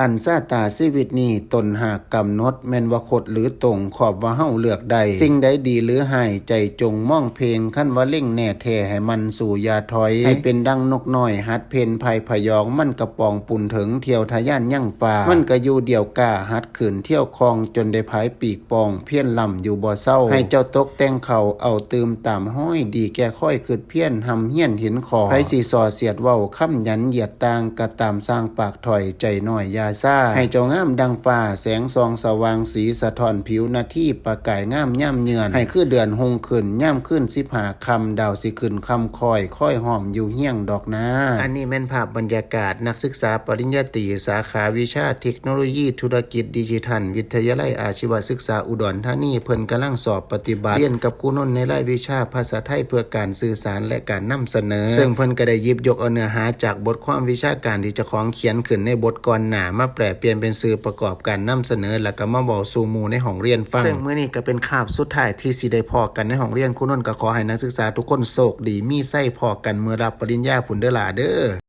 ອັນຊາຕາຊີວິດນີ້ ຕົນຫາກກຳນົດ ແມ່ນວ່າຄົດຫຼືຕົງ ຂອບວ່າເຮົາເລືອກໄດ້. ສິ່ງໃດດີຫຼືຮ້າຍ ໃຈຈົ່ງມອງເພັງ, ຄັນວ່າເລັງແນ່ແທ້ ໃຫ້ໝັ່ນສູ້ຢ່າຖອຍ. ໃຫ້ເປັນດັ່ງນົກນ້ອຍ ຫັດເພນພາຍພະຍອງ, ມັນກະປ່ອງປຸນເຖິງ ທ່ຽວທະຍານຍັງຟ້າ. ມັນກະຢູ່ດຽວກ້າ ຫັດຂຶ້ນທ່ຽວຄ່ອງ, ຈົນໄດ້ພາຍປີກປ່ອງ ພຽນລ້ຳຢູ່ບໍ່ເຊົາ. ໃຫ້ເຈົ້າຕົກແຕ່ງເຂົ້າ ເອົາຕື່ມຕາມຮອຍ, ດີແກ່ຄອຍຄຶດພຽນ ຮ່ຳຮຽນເຫັນຂໍ້. ໃຜຊິສໍ້ສຽດເວົ້າ ຄຳຫຍັນຢຽດຕ່າງ ກະຕາມຊ່າງປາກ ຖອຍໃຈນ້ອຍຢ່າຊ້າ. ໃຫ້ເຈົ້າງາມດັ່ງຟ້າ ແສງສ່ອງສະຫວ່າງ ສີສະທ້ອນຜິວນາທີ ປະກາຍງາມຍາມເຍືອນ. ໃຫ້ຄືເດືອນຮຸ່ງຂຶ້ນ ຍາມຄືນສິບຫ້າຄ່ຳ ດາວຊິຂຶ້ນຄ່ຳຄ່ອຍ ຄອຍຫ້ອມຢູ່ຮຽງດອກນາ. ອັນນີ້ແມ່ນພາບບັນຍາກາດ ນັກສຶກສາປະລິນຍາຕີ ສາຂາວິຊາເຕັກໂນໂລຢີທຸລະກິດດິຈິທັນ ວິທະຍາໄລອາຊີວະສຶກສາອຸດອນທານີ ເພິ່ນກຳລັງສອບປະຕິບັດ ຮຽນກັບຄູນົນໃນລາຍວິຊາພາສາໄທເພື່ອການສື່ສານ ແລະ ການນຳສະເໜີ. ເຊິ່ງເພິ່ນກໍໄດ້ຫຍິບຍົກເອົາເນື້ອຫາຈາກບົດຄວາມວິຊາການທີ່ເຈົ້າຂອງຂຽນຂຶ້ນໃນບົດກ່ອນໜ້າ ມາແປປ່ຽນເປັນສື່ປະກອບການນຳສະເໜີ ແລ້ວກໍມາເວົ້າສູ່ໝູ່ໃນຫ້ອງຮຽນຟັງ. ເຊິ່ງມື້ນີ້ກໍເປັນຄາບສຸດທ້າຍທີ່ຊິໄດ້ພໍ້ກັນໃນຫ້ອງຮຽນ. ຄູນົນກໍຂໍໃຫ້ນັກສຶກສາທຸກຄົນໂຊກດີມີໄຊ, ພໍ້ກັນເມື່ອຮັບປະລິນຍາພຸ້ນເດີຫຼ້າເດີ.